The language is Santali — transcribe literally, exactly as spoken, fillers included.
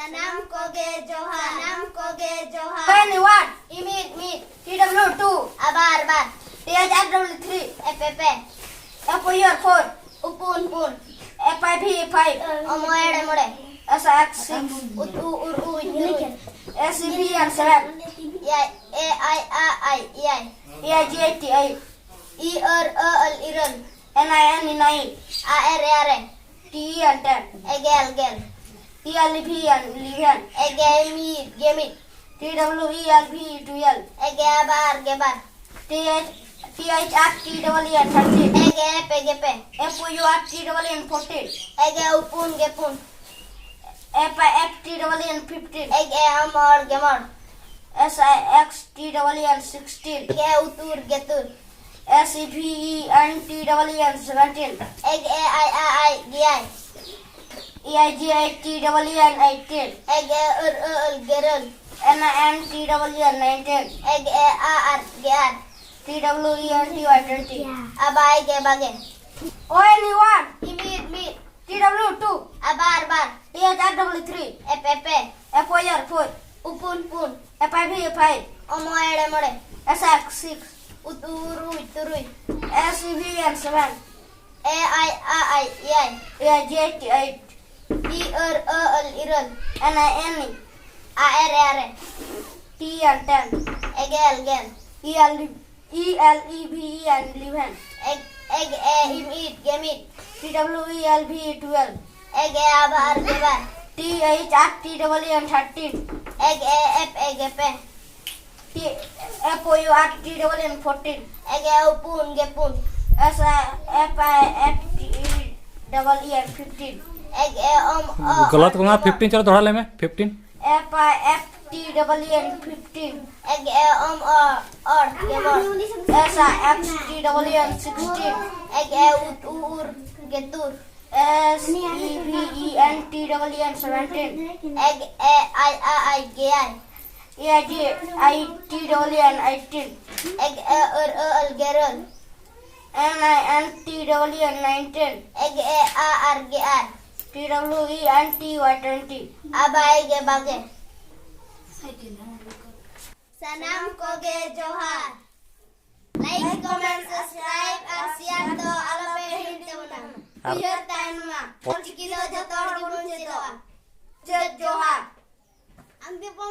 ᱥᱟᱱᱟᱢ ᱠᱚᱜᱮ ᱡᱚᱦᱟᱨ᱾ ᱥᱟᱱᱟᱢ ᱠᱚᱜᱮ ᱡᱚᱦᱟᱨ᱾ Anyone? ᱤᱢᱤᱫ ᱢᱤᱫ᱾ T W two. ᱟᱵᱟᱨ ᱵᱟᱨ᱾ T H R W three. ᱮᱯᱮ ᱯᱮ᱾ F O R four. ᱩᱯᱩᱱ ᱯᱩᱱ᱾ F I V five. ᱚᱢᱚᱭᱮᱲᱮ ᱢᱚᱬᱮ᱾ S I X six. ᱩᱛᱩ ᱩᱨ ᱩᱭ ᱛᱩᱨᱩᱭ᱾ S E V N seven. ᱮᱭᱟᱭ ᱮ ᱟᱭ ᱟ ᱟᱭ ᱮᱭᱟᱭ᱾ E I G I T eight. ᱤ ᱟᱨ ᱟ ᱟᱞ ᱤᱨᱟᱹᱞ᱾ N I N E nine. ᱟ ᱮ ᱨᱮ ᱟᱨᱮ᱾ T E N ten. ᱮᱜᱮᱞ ᱜᱮᱞ᱾ E L V N eleven. ᱮᱜᱮ ᱢᱤᱫ ᱜᱮ ᱢᱤᱫ᱾ T W E L V E twelve. ᱮᱜᱮ ᱵᱟᱨ ᱜᱮ ᱵᱟᱨ᱾ T H T H R T W E N thirteen. ᱮᱜᱮ ᱯᱮ ᱜᱮ ᱯᱮ᱾ F O U R T W E N fourteen. ᱮᱜᱮ ᱩᱯᱩᱱ ᱜᱮ ᱯᱩᱱ᱾ F I F T W E N fifteen. ᱮᱜᱮ ᱢᱚᱬ ᱜᱮ ᱢᱚᱬ᱾ S I X T W E N sixteen. ᱮᱜᱮ ᱩᱛᱩᱨ ᱜᱮ ᱛᱩᱨ᱾ S E V E N T W E N seventeen. ᱮᱜᱮ ᱟᱭ ᱟ ᱟᱭ ᱜᱮᱭᱟᱭ᱾ E I G I T W E N eighteen. ᱮᱜᱮ ᱟᱨ ᱟ ᱟᱞ ᱜᱮᱨᱟᱹᱞ᱾ N I N T W E N nineteen. ᱮᱜᱮ ᱟ ᱟᱨ ᱜᱮ ᱟᱨ᱾ T W E N T Y twenty. ᱟᱵᱟᱭ ᱜᱮ ᱵᱟᱜᱮ᱾ Anyone? ᱤᱢᱤᱫ ᱢᱤᱫ᱾ T W two. ᱟᱵᱟᱨ ᱵᱟᱨ᱾ T H R W three. ᱮᱯᱮ ᱯᱮ᱾ F O R four. ᱩᱯᱩᱱ ᱯᱩᱱ᱾ F I V five. ᱚᱢᱚᱭᱮᱲᱮ ᱢᱚᱬᱮ᱾ S I X six. ᱩᱛᱩ ᱨᱩᱭ ᱛᱩᱨᱩᱭ᱾ S E V N seven. ᱮ ᱟᱭ ᱟ ᱟᱭ ᱮᱭᱟᱭ᱾ E I G I T eight. ᱤ ᱟᱨ ᱟ ᱟᱞ ᱤᱨᱟᱹᱞ᱾ N I N E. ᱟ ᱮ ᱨᱮ ᱟᱨᱮ᱾ T E N ten. ᱮᱜᱮᱞ ᱜᱮᱞ᱾ E L E V E N eleven. ᱮᱜ ᱮᱜ ᱮ ᱤᱢᱤᱫ ᱜᱮ ᱢᱤᱫ᱾ T W E L V E twelve. ᱮᱜᱮ ᱟᱵᱟᱨ ᱜᱮ ᱵᱟᱨ᱾ T H R T W E N thirteen. ᱮᱜᱮ ᱮᱯ ᱮᱜᱮ ᱯᱮ᱾ T F O U R T W E N fourteen. ᱮᱜᱮ ᱩᱯᱩᱱ ᱜᱮ ᱯᱩᱱ᱾ S I F I F T W E N fifteen. ᱮᱜᱮ ᱚᱢ ᱚ ᱜᱚᱞᱚᱛ ᱠᱟᱱᱟ, fifteen ᱪᱚᱞᱚ ᱫᱚᱦᱲᱟ ᱞᱟᱹᱭ ᱢᱮ, fifteen. F I F T W E N fifteen. ᱮᱜᱮ ᱚᱢ ᱚ ᱚᱲ ᱜᱮ ᱵᱚᱲ᱾ S I X T W E N sixteen. ᱮᱜᱮ ᱩᱛ ᱩᱨ ᱜᱮ ᱛᱩᱨ᱾ S E V E N T W E N seventeen. ᱮᱜᱮ ᱟᱭ ᱟ ᱟᱭ ᱜᱮᱭᱟᱭ᱾ E I G I T W E N eighteen. ᱮᱜᱮ ᱟᱨ ᱟ ᱟᱞ ᱜᱮᱨᱟᱹᱞ᱾ N I N T W E N nineteen. ᱮᱜᱮ ᱟ ᱟᱨ ᱜᱮ ᱟᱨ᱾ T W E N T Y twenty. ᱟᱵᱟᱭ ᱜᱮ ᱵᱟᱜᱮ᱾ ᱥᱟᱱᱟᱢ ᱠᱚᱜᱮ ᱡᱚᱦᱟᱨ᱾ Like, comment, subscribe ᱟᱨ share ᱫᱚ ᱟᱞᱚᱯᱮ ᱦᱤᱲᱤᱧ ᱛᱟᱵᱚᱱᱟ᱾ ᱟᱨ ᱩᱭᱦᱟᱹᱨ ᱛᱟᱦᱮᱱ ᱢᱟ, ᱚᱞᱪᱤᱠᱤ ᱫᱚ ᱡᱚᱛᱚ ᱦᱚᱲ ᱜᱮᱵᱚᱱ ᱪᱮᱫᱚᱜᱼᱟ᱾ ᱪᱮᱫ ᱡᱚᱦᱟᱨ᱾